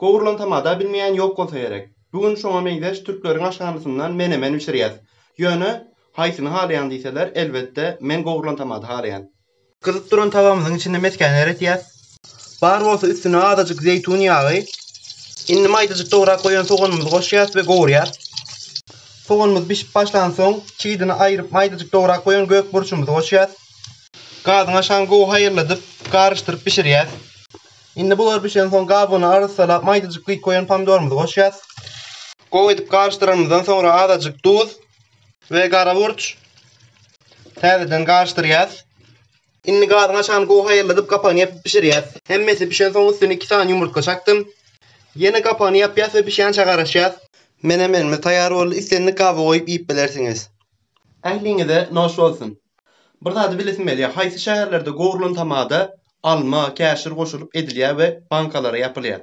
Gowrulan tamada bilmeýän ýok bolsa gerek. Bu gün şoňa meňzeş türkleriň aşhanasyndan menemen bişirýäs. Ýöne, haýsyny halaýaň diýseler, elbetde, men gowrulan tamady halaýan. Gyzyp duran tabamyzyň içinde mesgäni eretýäs. Bar bolsa üstüne azajyk zeýtun ýagy. Indi maýdajyk dograp goýan soganymyzy goşýas we gowurýas. Soganymyz bişip başlansoň, çigidini aýryp maýdajyk dograp goýan gök burçumyzy goşýas. Gazyň aşagyny gowy haýyrladyp, garyşdyryp bişirýäs. Indi bular bişensoň gabygyny arassalap maýdajyk gyýyp goýan pomidorymyzy goşýas. Gowy edip garyşdyranymyzdan soňra azajyk duz we gara burç täzeden garyşdyrýas. Indi gazyň aşagyny gowy haýyrladyp gapagyny ýapyp bişirýäs. Hemmesi bişensoň üstüne 2 sany ýumurtga çakdym. Ýene gapagyny ýapýas we bişýänçä garaşýas. Menemenimiz taýýar boldy, islendik gaba goýup iýip bilersiňiz. Ähliňize noş bolsun. Bir zady bilesim gelýär, haýsy şäherlerde gowrulan tamada alma, käşir goşulyp edilýär we bankalara ýapylýar?